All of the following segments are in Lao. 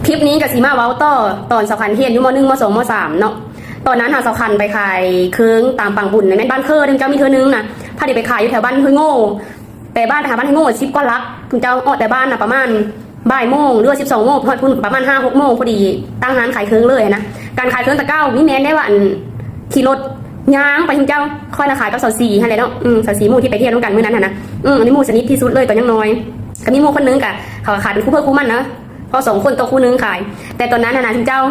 ຄລິບນີ້ກໍຊິມາເວົ້າຕໍ່ຕອນສາວຄັນຮຽນຢູ່ ມໍໜຶ່ງ ມໍສອງ ມໍສາມເນາະ. ຕອນນັ້ນຫາ ສາວຄັນໄປຂາຍເຄື່ອງຕາມປາງບຸນ ແມ່ນບ້ານເຄີເດ້ເຈົ້າ. ມີເທື່ອໜຶ່ງນະ ພາໄດ້ໄປຂາຍຢູ່ແຖວບ້ານຫ້ວຍໂງ່. ແຕ່ບ້ານໄປຫາບ້ານຫ້ວຍໂງ່ ສິບກວ່າຫຼັກເຈົ້າ. ອອກແຕ່ບ້ານນະປະມານບ່າຍໂມງ ຫຼືວ່າສິບສອງໂມງ ຮອດພຸ້ນປະມານຫ້າຫົກໂມງ ພໍດີຕັ້ງຮ້ານຂາຍເຄື່ອງເລີຍນະ. ການຂາຍເຄື່ອງແຕ່ເກົ່າມີແມ່ນໄດ້ວ່າ ອັນ ຂີ່ລົດຍ່າງໄປເຈົ້າ. ຂ້ອຍນະຂາຍກັບສາວສີຫັ້ນແຫຼະເນາະ. ອືມ ສາວສີ ໝູ່ທີ່ໄປທ່ຽວນຳກັນມື້ນັ້ນຫັ້ນນະ. ອືມ ອັນນີ້ໝູ່ສະໜິດທີ່ສຸດເລີຍຕອນຍັງນ້ອຍ. ກໍມີໝູ່ຄົນໜຶ່ງ ກໍເຂົາກໍຂາຍເປັນຄູ່ເພິ່ນຄູ່ໝັ້ນນະ ເພາະສອງຄົນຕໍ່ຄູ່ໜຶ່ງຂາຍ. ແຕ່ຕອນນັ້ນຫັ້ນນະ ຊຸມເຈົ້າ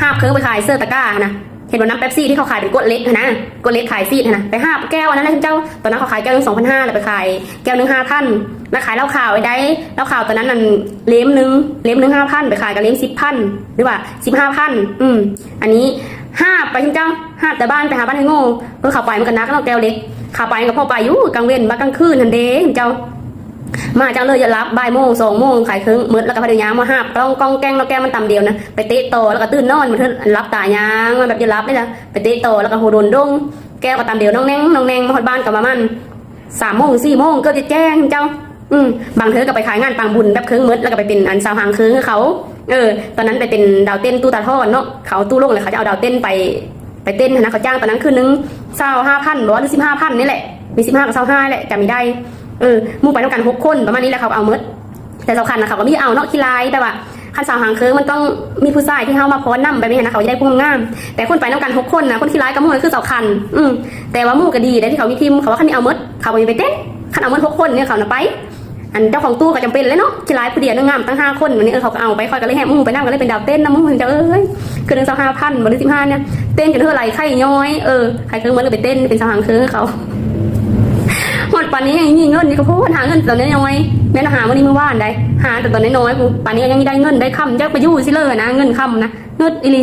ຫາບເຄື່ອງໄປຂາຍເຊີຕະກ້າຫັ້ນນະ. ເຫັນບໍ່ ນ້ຳເປັບຊີທີ່ເຂົາຂາຍເປັນກວດເຫຼັກຫັ້ນນະ ກວດເຫຼັກຂາຍຊີດຫັ້ນນະ ໄປຫາບແກ້ວອັນນັ້ນແຫຼະຊຸມເຈົ້າ. ຕອນນັ້ນເຂົາຂາຍແກ້ວໜຶ່ງສອງພັນຫ້າ ແລ້ວໄປຂາຍແກ້ວໜຶ່ງຫ້າພັນ. ແລ້ວຂາຍເຫຼົ້າຂາວໄດ້ ເຫຼົ້າຂາວຕອນນັ້ນນັ້ນ ເຫຼັ້ມໜຶ່ງ ເຫຼັ້ມໜຶ່ງຫ້າພັນ ໄປຂາຍກໍເຫຼັ້ມສິບພັນ ຫຼືວ່າສິບຫ້າພັນ. ອືມ ອັນນີ້ຫາບໄປຊຸມເຈົ້າ ຫາບແຕ່ບ້ານໄປຫາບ້ານຫ້ວຍໂງ່. ເອີ ຂາໄປມັນກໍໜັກເນາະ ແກ້ວເຫຼັກ. ຂາໄປກໍພໍໄປຢູ່ ກາງເວັນ ບາດກາງຄືນຫັ້ນເດ້ເຈົ້າ. ມາຈັ່ງເລີຍ ຢ່າຫຼັບ ບ່າຍໂມງ ສອງໂມງ ຂາຍເຄື່ອງໝົດ ແລ້ວກໍພະຍາຍາມມາຫາບກ້ອງກອງແກ້ງເນາະ. ແກ້ວມັນຕຳດຽວນະ ໄປເຕະຕໍ່ ແລ້ວກໍຕື່ນນອນ ມັນເທີນຫຼັບຕາຍ່າງມາແບບຢ່າຫຼັບເດ້ລະ. ໄປເຕະຕໍ່ ແລ້ວກໍຫົວດົນດົງ ແກ້ວກໍຕຳດຽວ ນ້ອງແນງ ນ້ອງແນງ ມາຮອດບ້ານກໍປະມານສາມໂມງ ສີ່ໂມງ ເກືອບຈະແຈ້ງເຈົ້າ. ອືມ ບາງເທື່ອກໍໄປຂາຍງານປາງບຸນ ແບບເຄື່ອງໝົດ ແລ້ວກໍໄປເປັນ ອັນ ສາວຫາງເຄື່ອງໃຫ້ເຂົາ. ເອີ ຕອນນັ້ນໄປເປັນດາວເຕັ້ນຕູ້ຕາທອດເນາະ. ເຂົາເອົາຕູ້ລົງ ແລ້ວເຂົາຈະເອົາດາວເຕັ້ນໄປ ໄປເຕັ້ນຫັ້ນນະ. ເຂົາຈ້າງຕອນນັ້ນຄືນໜຶ່ງຊາວຫ້າພັນບໍ ຫຼືສິບຫ້າພັນນີ້ແຫຼະ ມີສິບຫ້າກັບຊາວຫ້າແຫຼະ ຈຳບໍ່ໄດ້. ເອີ ໝູ່ໄປນຳກັນຫົກຄົນປະມານນີ້ແຫຼະ ເຂົາກໍເອົາໝົດ. ແຕ່ສາວຄັນນະ ເຂົາກໍມີເອົາເນາະ ຂີ້ລາຍ. ແຕ່ວ່າຄັນສາວຫາງເຄີງມັນຕ້ອງມີຜູ້ຊາຍທີ່ເຮົາມາຟ້ອນນຳ ແບບນີ້ຫັ້ນນະ ເຂົາຈະໄດ້ຜູ້ງາມ. ແຕ່ຄົນໄປນຳກັນຫົກຄົນນະ ຄົນຂີ້ລາຍກະໝູ່ນະ ຄືສາວຄັນ. ອືມ ແຕ່ວ່າໝູ່ກໍດີໄດ໋ ທີ່ເຂົາມີທີມ ເຂົາວ່າຄັນມີເອົາໝົດ ເຂົາກໍມີໄປເຕັ້ນ. ຄັນເອົາໝົດຫົກຄົນນີ້ ເຂົານະໄປ. ອັນເຈົ້າຂອງຕູ້ກໍຈຳເປັນແຫຼະເນາະ ຂີ້ລາຍຜູ້ດຽວນະ ງາມຕັ້ງຫ້າຄົນ. ບັດນີ້ ເອີ ເຂົາກໍເອົາໄປ ຂ້ອຍກໍເລີຍແຮບໝູ່ໄປນຳ ກໍເລີຍເປັນດາວເຕັ້ນນຳໝູ່ເຈົ້າເອີຍ. ຄືນໜຶ່ງຊາວຫ້າພັນບໍ ຫຼືສິບຫ້ານີ້ ເຕັ້ນຈົນເຮີ້ໄຫຼໄຂ້ຍ້ອຍ. ເອີ ຂາຍເຄື່ອງໝົດ ແລ້ວໄປເຕັ້ນເປັນສາວຫາງເຄີງໃຫ້ເຂົາ. ຮອດປານນີ້ຍັງມີເງິນຢູ່ ກໍໂພດ ຫາເງິນຕອນນ້ອຍໆ ແມ່ນຫາມື້ນີ້ມື້ວານໃດ ຫາແຕ່ຕອນນ້ອຍໆ ປານນີ້ຍັງໄດ້ເງິນໄດ້ຄຳ ຈັກໄປຢູ່ໃສເລີຍນະ ເງິນຄຳນະ ເງິດອີ່ຫຼີ.